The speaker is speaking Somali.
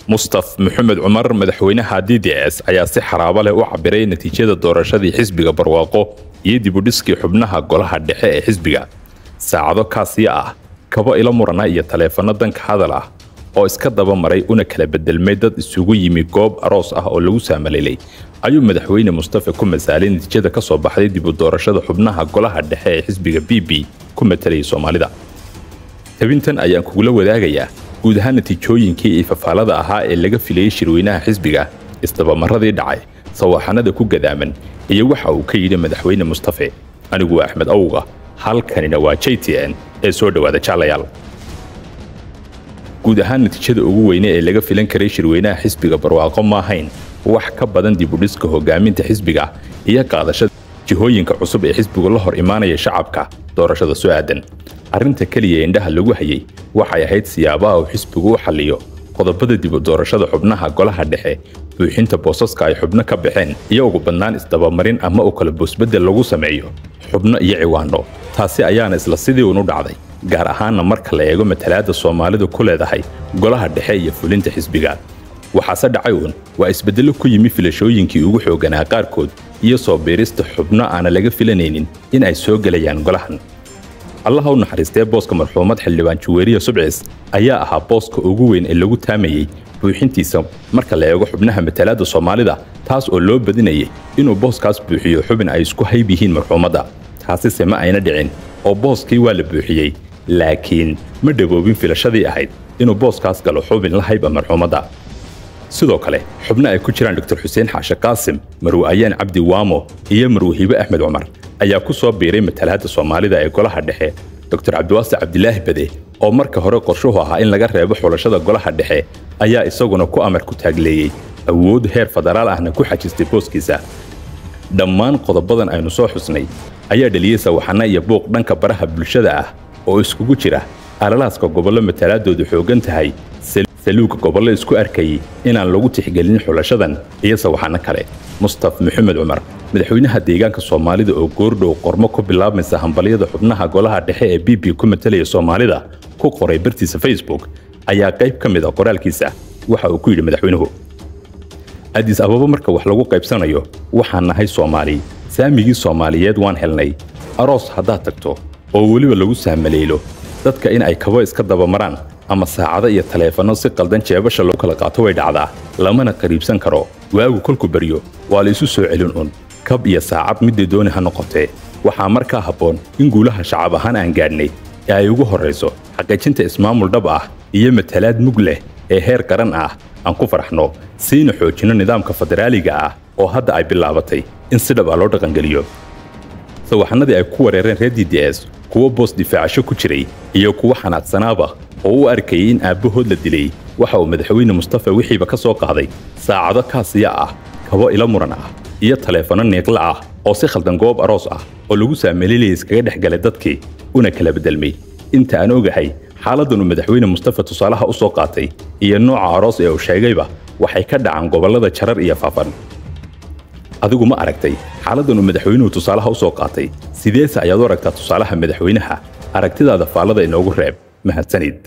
Mustaf Maxamed Cumar, madaxweynaha DDS, ayaa si xaraabo leh u cabiray natiijada doorashadii xisbiga Barwaaqo iyo dib u dhiskii xubnaha golaha dhexe ee xisbiga. Saacado kaasiya ah, kabo ila murana iyo taleefano danka hadal ah oo iska daba maray una kala bedelmay dad isugu yimi goob aroos ah oo lagu saamaleelay, ayuu madaxweyne Mustafa ku masaalay natiijada ka soo baxday dib u doorashada xubnaha golaha dhexe ee xisbiga PP ku matalayay Soomaalida. Tabintan ayaan kugula wadaagayaa guud ahaan natiijooyinkii iyo fafaalada ahaa ee laga filayay shirweynaha xisbiga, isdabamaradii dhacay, sawaxanada ku gadaaman iyo waxa uu ka yidhi madaxweyne Mustafe. Anigu waa Axmed Awga, halkanina waa JTN ee soo dhowaada jaalayaal. Guud ahaan natiijada ugu weyne ee laga filan karay shirweynaha xisbiga Barwaaqo ma ahayn wax ka badan dib u dhiska hogaaminta xisbiga iyo qaadashada jihooyinka cusub ee xisbigu la hor imaanaya shacabka doorashada soo aadan. Arrinta keliya indhaha lagu hayay waxay ahayd siyaabaha uu xisbigu u xalliyo qodobada dib u doorashada xubnaha golaha dhexe, buuxinta boosaska ay xubno ka baxeen iyo ugu badnaan isdabamarin ama u kala boosbedel lagu sameeyo xubno iyo ciwaano. Taasi ayaana isla sidii uunu dhacday, gaar ahaanna marka la eego matalaadda Soomaalidu ku leedahay golaha dhexe iyo fulinta xisbiga. Waxaase dhacay uun waa isbeddello ku yimi filashooyinkii ugu xoogganaa qaarkood iyo soo biirista xubno aana laga filanaynin in ay soo gelayaan golahan. Allaha u naxariistee, booska marxuumad xildhibaan Juweeriya Subcis ayaa ahaa booska ugu weyn ee lagu taamayey buuxintiisa marka la eego xubnaha matalaadda Soomaalida, taas oo loo badinayay inuu booskaas buuxiyo xubin ay isku hayb yihiin marxuumadda. Taasise ma ayna dhicin oo booskii waa la buuxiyey, laakiin ma dhaboobin filashadii ahayd inuu booskaas galo xubin la hayba marxuumadda. Sidoo kale xubno ay ku jiraan Dr. Xuseen Xaashe Qaasim, Marwe Ayaan Cabdi Waamo iyo Marwe Hibe Axmed Cumar ayaa ku soo biiray matalaadda Soomaalida ee golaha dhexe. Dr. Cabdiwaasic Cabdilaahi Bade, oo marka hore qorshuhu ahaa in laga reebo xulashada golaha dhexe, ayaa isaguna ku amar ku taagleeyey, awood heer federaal ahna ku xajistay booskiisa. Dhammaan qodobadan aynu soo xusnay ayaa dhaliyey sawaxano iyo buuq dhanka baraha bulshada ah oo iskugu jira alalaaska gobollo matalaadoodu xooggan tahay, saluuga gobollo isku arkayay inaan lagu tixgelin xulashadan iyo sawaxano kale. Mustaf Maxamed Cumar, madaxweynaha deegaanka Soomaalida, oo goordhow qormo ku bilaabmaysa hambalyada xubnaha golaha dhexe ee PP ku matalaya Soomaalida ku qoray bartiisa Facebook, ayaa qayb ka mid a qoraalkiisa waxa uu ku yidhi madaxweynuhu: Addis Ababa marka wax lagu qaybsanayo waxaan nahay Soomaali, saamigii Soomaaliyeed waan helnay. Aroos haddaad tagto oo weliba lagu saamaleelo, dadka in ay kabo iska dabamaraan ama saacado iyo taleefanno si qaldan jeebasha lagu kala qaato way dhacdaa, lamana qariibsan karo. Waagu kolku baryo waa la isu soo celin un, kab iyo saacad midday dooni ha noqotee. Waxaa markaa habboon in guulaha shacab ahaan aan gaadhnay ee ay ugu horrayso xaqiijinta ismaamul dhab ah iyo matalaad mug leh ee heer qaran ah aan ku faraxno, siina xoojinno nidaamka federaaliga ah oo hadda ay bilaabatay in si dhab ah loo dhaqangeliyo. Sawaxanadii ay ku wareereen reer DDS, kuwo boos difaacasho ku jiray iyo kuwo xanaaqsanaaba oo u arkayay in aabbahood la dilay, waxa uu madaxweyne Mustafa wixiiba ka soo qaaday saacado kaasiya ah, kabo ila muran ah iyo taleefanno niiqla ah oo si khaldan goob aroos ah oo lagu saamaleelaya iskaga dhex galay dadkii una kala bedelmay. Inta aan ogahay, xaaladdan uu madaxweyne Mustafa tusaalaha u soo qaatay iyo nooca aroos ee uu sheegayba waxay ka dhacaan gobollada Jarar iyo Faafan. Adigu ma aragtay xaaladdan uu madaxweynuhu tusaalaha u soo qaatay? Sideese ayaad u aragtaa tusaalaha madaxweynaha? Aragtidaada faallada inoogu reeb. Mahadsanid.